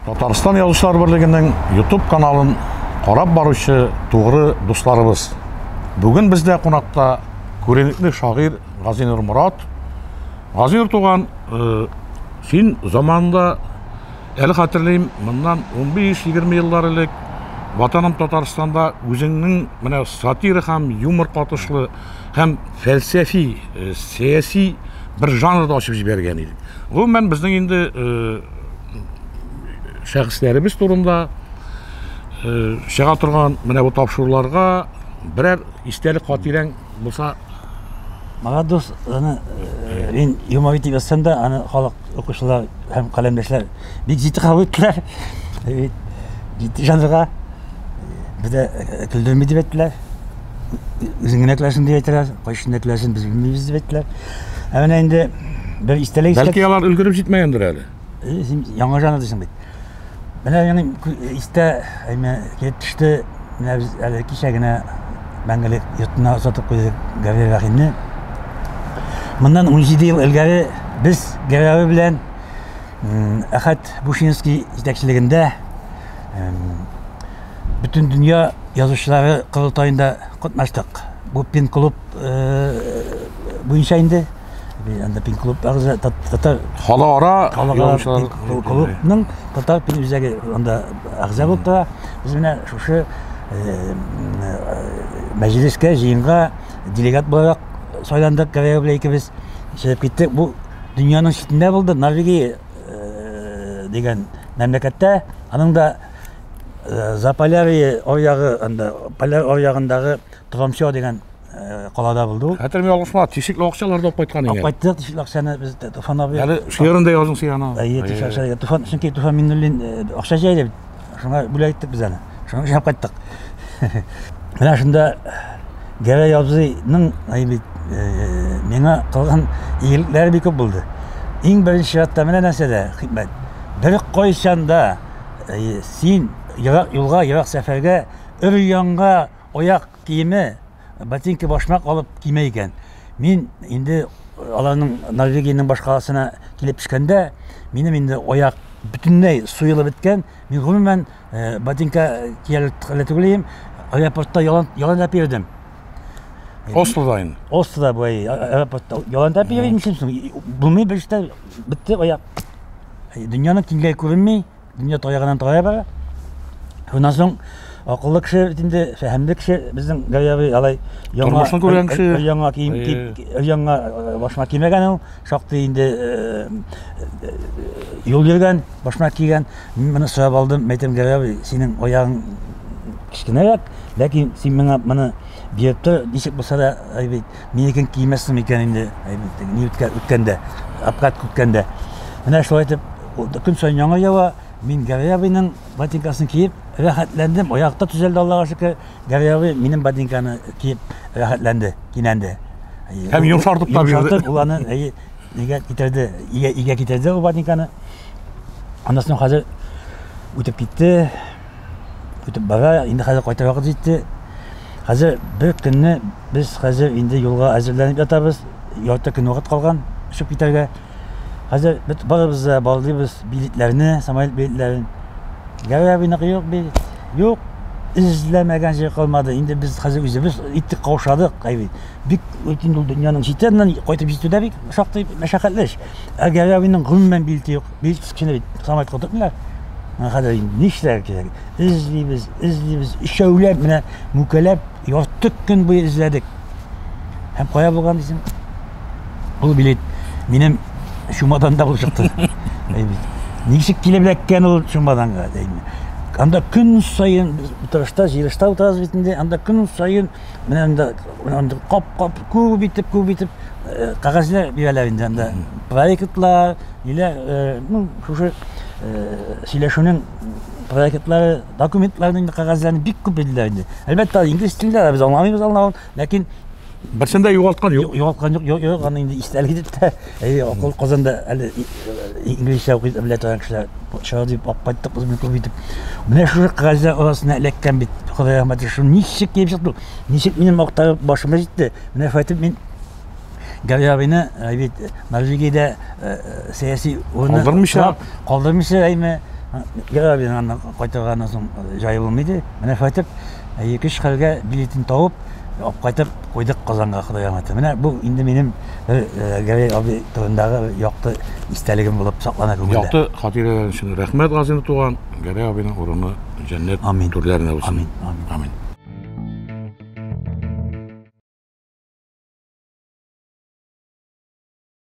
Татарстан Язучылар берлегенең YouTube каналын карап баручы тугры дусларыбыз. Бүген бездә кунакта күренекле шагыйрь Газинур Морат. Газинур туган, э, син заманында әле хәтерлим, моннан 15-20 еллар элек Ватаным Татарстанда үзеңнең менә сатира һәм юмор катышлы һәм фәлсәфи, э, сәяси бер жанрда ачып җибәргән идең. Гомумән, безнең инде э, шәхесләребез турында э, чыга торган менә бу тапшыруларга берәр истәлек хатирәң булса. Марат дус, аны э, мин юмор итеп язсам да, аны халык укучылар һәм каләмдәшләр бик җитди кабул иттеләр. Җитди жанрга бездә көлдерми дип әйттеләр. Үзең генә көләсең дип әйтәләр, кайчан да көләсең, без белмибез дип әйттеләр. Ә менә инде бер истәлек. Бәлки алар өлгереп җитмәгәндер әле. Син яңа жанр дисең бит. Менә минем истә әйме килеп төште. Менә без әле кичә генә мәңгелек йортына озатып куйдык Гаврил Рәхимне. Моннан 17 ел элгәре без Гаврил белән Әхәт Бушинский җитәкчелегендә бөтен дөнья язучылары корылтаенда катнаштык. Бу пен-клуб буенча инде. Анда пен-клуб әгъза татар халыкара клубның татар пен үзәге анда әгъза булып тора. Без менә шушы мәҗлескә, җыенга делегат буларак сайландык Гәрәй белән икебез. Чыгып киттек. Бу дөньяның читендә булды, Норвегия дигән мәмләкәттә. Аның да Заполярье аръягы, анда поляр аръягындагы Тромсё дигән калада булды ул. Хәтерем ялгышма, тишекле акчалар да алып кайткан икән. Алып кайттык тишекле акчаны без Туфан абый. Әле шигырен дә яздың син аны. Әйе, тишекле акча. Туфан, чөнки Туфан Миңнуллин акча җәйде бит. Шуңа бүләк иттек без аны. Шуңа эшләп кайттык. Менә шунда Гәрәй абзыйның әй бит миңа кылган игелекләре бик күп булды. Иң беренче чиратта менә нәрсәдә хикмәт. Бер кайчан да син ерак юлга, ерак сәфәргә өр-яңа аяк киеме, ботинка, башмак алып кимә икән. Мин инде аларның Норвегиянең башкаласына килеп төшкәндә, минем инде аяк бөтенләй суелып беткән. Мин гомумән ботинка киярлек хәлдә түгел идем. Аэропортта ялан ялан тәпи йөрдем. Ослода инде. Ослода бу аэропортта ялан тәпи йөрдем соң. Булмый бер эштә бетте аяк. Дөньяның киңлеге күренми. Дөнья таягыннан тая бара. Шуннан соң акыллы кеше бит инде, фәһемле кеше безнең Гәрәй абый алай яңа тормышны күргән кеше. Яңа кием киеп, яңа башмак кимәгән ул, шактый инде юл йөргән, башмак кигән. Мин моны сорап алдым, мәйтәм, Гәрәй абый, синең аягың кечкенәрәк, ләкин син миңа моны биреп тор, ничек булса да, әй бит, минекен кимәссең микән инде, әй бит, ни үткәндә, обкатка үткәндә. Менә шулай итеп, көн саен яңгыр ява, мин Гәрәй абыйның ботинкасын киеп рәхәтләндем, аяк та төзәлде, Аллага шөкер. Гәрәй абый минем ботинканы киеп рәхәтләнде, кинәнде. Һәм йомшартып та бирде. Йомшартып, ул аны әйе, өйгә китерде, өйгә китерде ул ботинканы. Аннан соң хәзер үтеп китте, үтеп бара, инде хәзер кайтыр вакыт җитте. Хәзер бер көнне без хәзер инде юлга әзерләнеп ятабыз, ярты көн вакыт калган очып китәргә. Хәзер бит барыбыз да барлыйбыз билетләрне, самолет билетләрен. Гәрәй абыйныкы юк бит. Юк. Эзләмәгән җир калмады. Инде без хәзер үзебез иттек, каушадык. Әй бит. Бик инде ул дөньяның читеннән кайтып җитү дә бик шактый мәшәкатьле эш. Ә Гәрәй абыйның гомумән билеты юк. Билет кечкенә бит. Самолетка утыртмыйлар. Менә хәзер инде нишләргә кирәк? Эзлибез, эзлибез. Өчәүләп менә мүкәләп ярты көн буе эзләдек. Һәм кая булган дисең? Ул билет минем чемоданда булып чыкты. Ничек килеп эләккән ул чемоданга? Анда көн саен без утырышта, җыелышта утырабыз бит инде. Анда көн саен менә анда, анда кап-кап күп итеп, күп итеп кәгазьләр бирәләр инде анда. Проектлар, ниләр, ну, шушы сөйләшүнең проектлары, документларны инде кәгазьләрне бик күп бирделәр инде. Әлбәттә, инглиз телендә без аңламыйбыз аңлавын, ләкин Берсен дә югалткан юк. Югалткан юк, юк, юк, аны инде истәлек итеп тә, әйе, акыл Казанда әле инглизчә укый белә торган кешеләр чыга дип алып кайттык без күп итеп. Менә шушы кәгазьләр арасына эләккән бит, Ходай рәхмәте, шуны ничек килеп чыкты, ничек минем актарып башыма җитте. Менә шулай итеп мин Гәрәй абыйны бит Норвегиядә сәяси урыны калдырмыйча, калдырмыйча, әйме, Гәрәй абыйның аннан кайтырга аннан соң җае булмый иде. Менә шулай итеп, көч хәлгә билетын табып, алып кайтып куйдык Казанга, Ходай рәхмәте. Менә бу инде минем бер Гәрәй абый турындагы якты истәлегем булып саклана күңелдә. Якты хатирәләр өчен рәхмәт, Газинур туган. Гәрәй абыйның урыны җәннәт Амин. түрләрендә булсын. Амин. Амин. Амин.